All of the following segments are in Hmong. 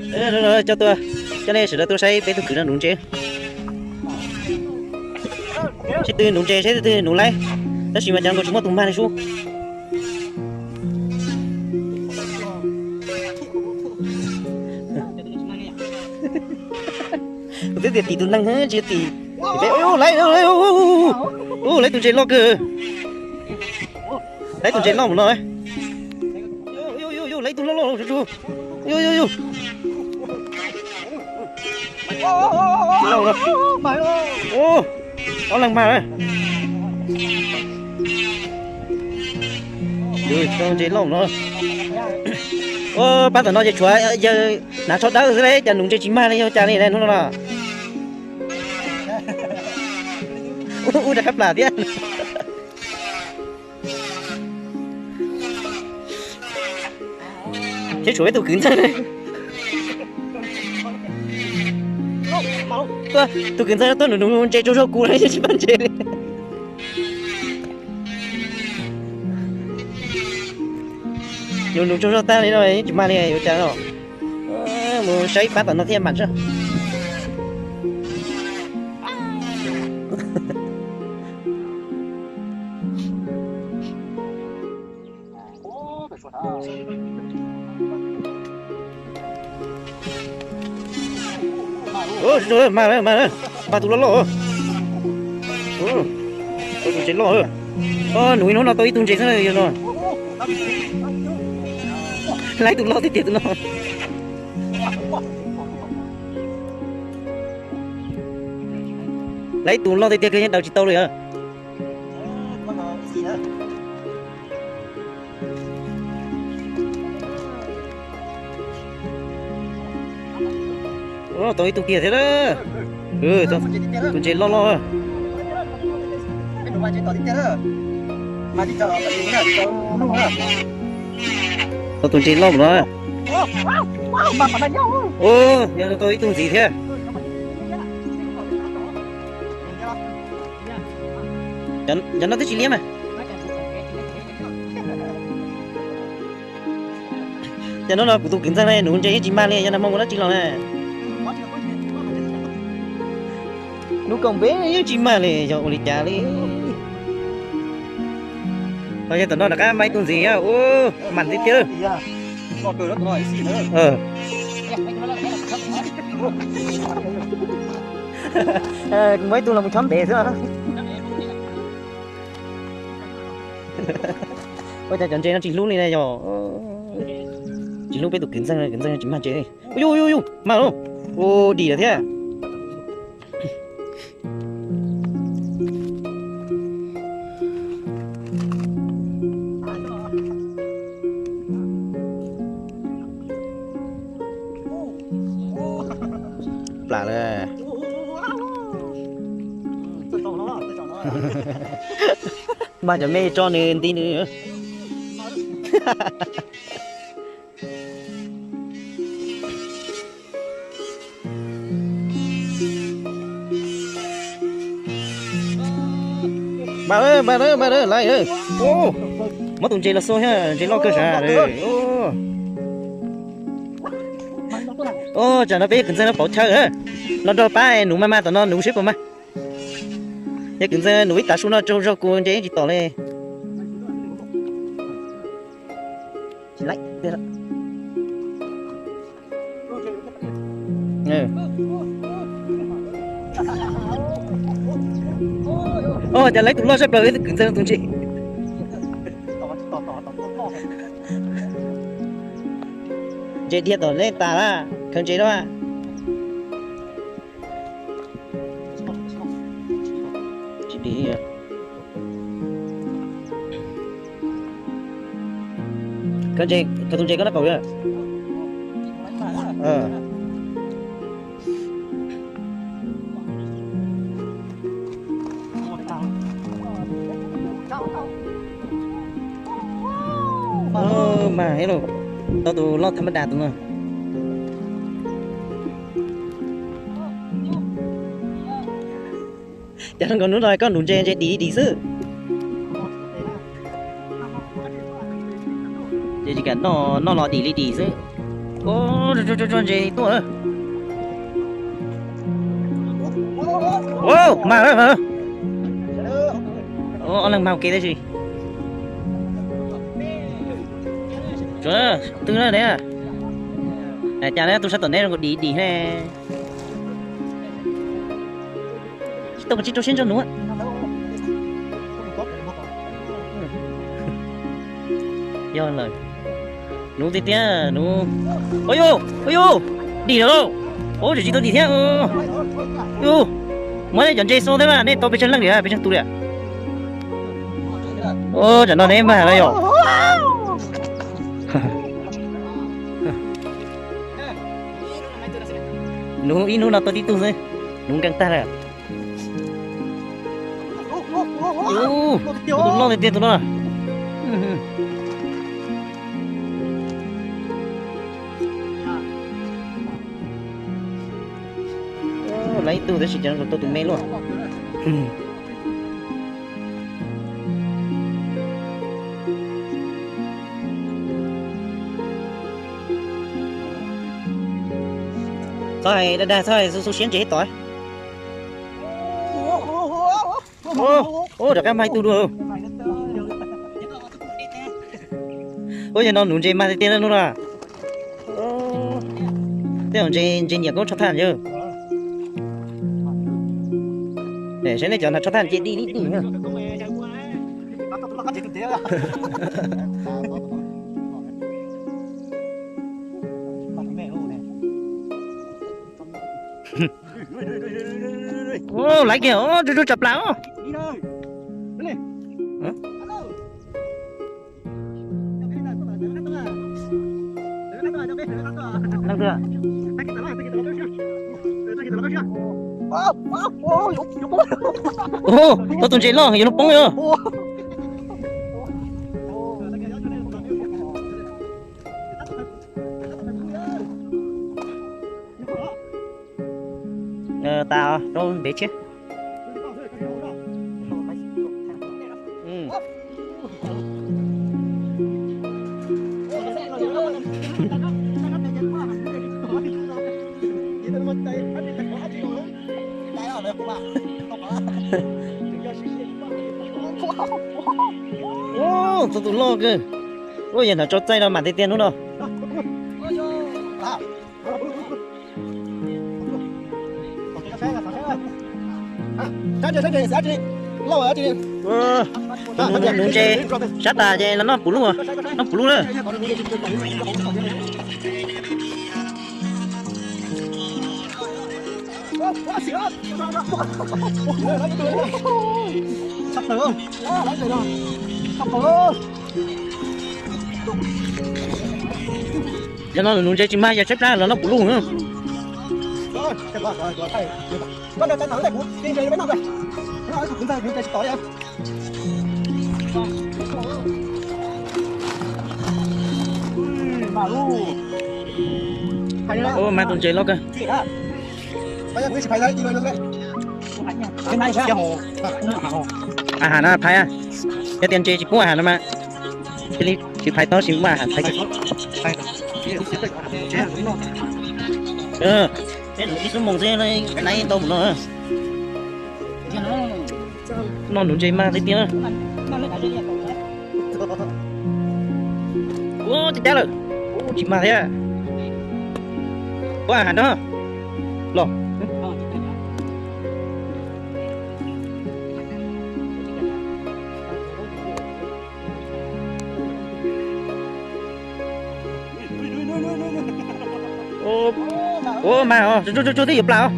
Coj tuaj, coj nej sawv daws tuaj saib peb tug kwv no nuv ntses. Seb twg nuv ntses, seb twg nuv laib. Tab sis mas cov nkaus tsis muaj tus mag li sub. Kuv twb tias tim tus neeg tsis tim. Laib, laib tus ntses loj kawg. Laib tus ntses loj mus no. Laib tus loj loj. Ob leeg mag. Tus ntses loj no. Pab tom no ces tshuav yawg hnav tsho dawb xwb, cas nuv ntses tsis mag li, yog cas li hnub no na. Ub, rov qab plam thiab. Thiab tshuav peb tus kwv ntxawg. Tus kwv ntxawg no tuaj nuv nuv ntses tsaug zog kuv los yeej tsis mag ntses li. Nuv nuv tsaug zog tag li no yeej tsis mag li, yuav cas no. Mus saib pab tom no thiaj mam tso. Mag, mag, mag tus loj loj. Tus ntses loj. Nuv ib hnub no tau ib tug ntses xwb no. Laib tus loj tiag tiag tus no. Laib tus loj tiag tiag kawg yeej daws tsis tau li os. Tau ib tug kiag thiab. Tus ntses loj loj. Tau tus ntses loj no. Yog tau ib tug ntxiv thiab. Cov no twb tsis liab mas. Ces hnub no kuv tus kwv ntxawg nuv ntses yeej tsis mag li, yog nag hmo mus dab tsi los na. Hnub kawg npeb yeej tsis mag li, yog ua li cas li. Yog tom no rov qab mag ib tug ntxiv, mam tiag tiag. Muaj ib tug los mus chob ntev xwb. Ua cas cov ntses no tsis hlub li na yog? Tsis hlub peb tus kwv ntxawg, kwv ntxawg tsis mag ntses. Ub, ub, ub, mag lawm. Ua dim lawm thiab. Plam lawm. Mag cov me tso nws nti nws. Mag lawm, mag lawm, mag lawm, lawm. Muab tus ntses los xua thiab, ntses loj kawg sav. Tsam no peb yog kwv ntxawg no pauv chaw los nrog pab nuv mag mag tom no nuv seb puas mag. Yog kwv ntxawg nuv ib tav su no tsaug zog kuv ntses yeej tsis tom li. Ua cas lawv tus loj sab plaws ib tug kwv ntxawg tus ntses. Ntses dhia tom nej tas lawm, khaws ntses lawm. Khaws tus ntses koj nab kaum yog. Mas, tau tus loj thab mab das tus no. Cas nkaus hnub no koj nuv ntses ntses dim dim xwb. Ces tsis kam noj, noj los dim li dim xwb. Ntses tuaj. Mag, ob leeg mag ua ke tab sis. Tsuav twg na ne. Cas ne, tus sab tom ne zoo nkaus dim dim ne. Tsis tau, tsis rau siab ntso nuv. Yog lawm. Nuv tiag tiag nuv. Ua yus, ua yus, dim lawm lauj. Ua tseem tsis tau dim thiab. Yus, muab nej cov ntses xo thiab mas nej tau pes tsawg leej li, pes tsawg tus li? Ua tsam no neb mag lawm yom. Nuv ib hnub no tau tib tug xwb, nuv nkeeg tag lawm. Tus loj tiag tiag tus no. Lawv ib tug tab sis cas tau tus me luaj. Txhob hais dag dag, txhob hais xu xu siab ntses tod. Ua rov qab mag ib tug dua. Ua yog no nuv ntses mag tiag tiag hnub no. Tej ntses, ntses nyiam koob tshoj thaj yog. Saib nej cov hnav tshoj thaj nce dib dib dib. Laiv kiag, tsuj tsuj tsam plas os. Tau tus ntses loj yuav luag poob os. Tas, rau ntev tshiab. Tau tus loj kawg. Ua yog hnav tso txaij no mam tiag tiag hnub no. Nuv ntses sab tas ces los noj puv lug, noj puv lug na. Yog no nuv ntses tsis mag yog tshaib plab los noj puv lug na. Ua, mag tus ntses loj kawg. A has no phais, yog tias ntses tsis pub a has no mas cia li tsis phais tau, tsis muaj a has phais. Ib xuab moos xwb nai tau mus no. Noj nuv ntses mag tiag tiag. Ua, cab cab lawm. Tsis mag thiab. Ua a has no los. Ua, mag os, tsuj tsuj tsuj twb yuav plam os.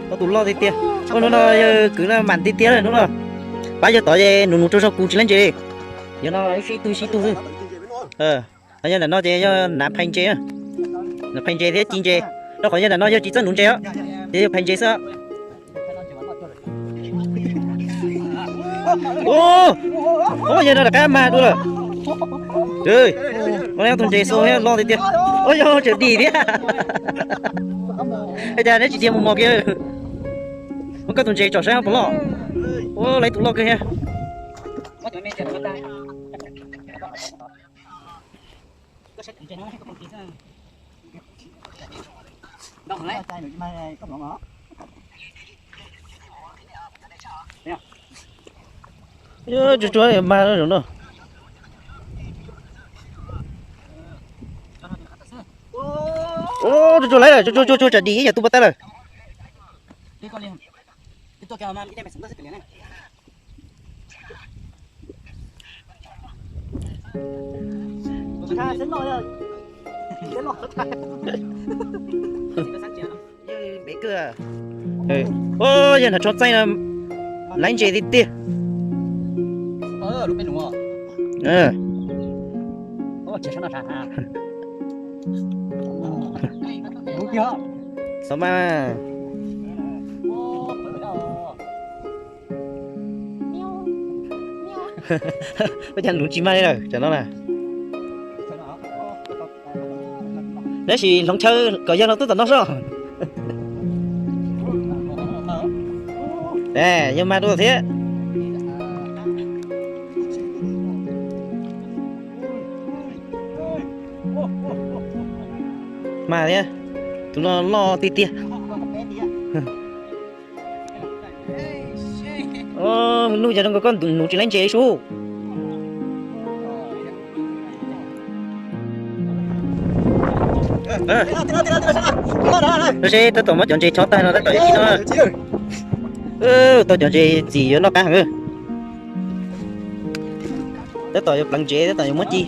Tau tus loj tiag tiag. Ua, hnub no yawg kwv no mam tiag tiag hnub no. Pab yawg tod ces nuv nuv rau zog kuv tsis laib ntses li. Yog no ib sib tug sib tug xwb. Yog ntawm no ces yog nav phais ntses, nav phais ntses thiab ci ntses. Rau qhov yog ntawm no yog tsis txawj nuv ntses os, ces yog phais ntses xwb. Ua, yog no rov qab mag dua lawm. Ua, tus ntses xu thiab loj tiag tiag. Ua yog tseem dim thiab. Es cas neb tsis dhia mus mos kiag? Muab koj tus ntses tsom saib puas loj. Ua, lawv tus loj kawg thiab. Tsuag tsuag mas zoo no. Tsuag tsuag lawm, tsuag tsuag tsuag tsam dim ib yam tu pas tawb lawm. Yog nrog tsho txaij no laiv ntses tiag tiag. Xov mas. Ua cas nuv tsis mag li lawm tam no na. Tab sis hloov chaw kom yog hlo tub tom no soj. Yog mag dua thiab. Mag thiab, tus no loj tiag tiag. Nuj, cas zoo nkaus koj nuv tsis laiv ntses sub. Seb tab tom muab cov ntses chob tag no tab tom yuav ci noj. Tau cov ntses txim yuav noj qab heev. Tab tom yuav pleev ntses, tab tom yuav muab ci.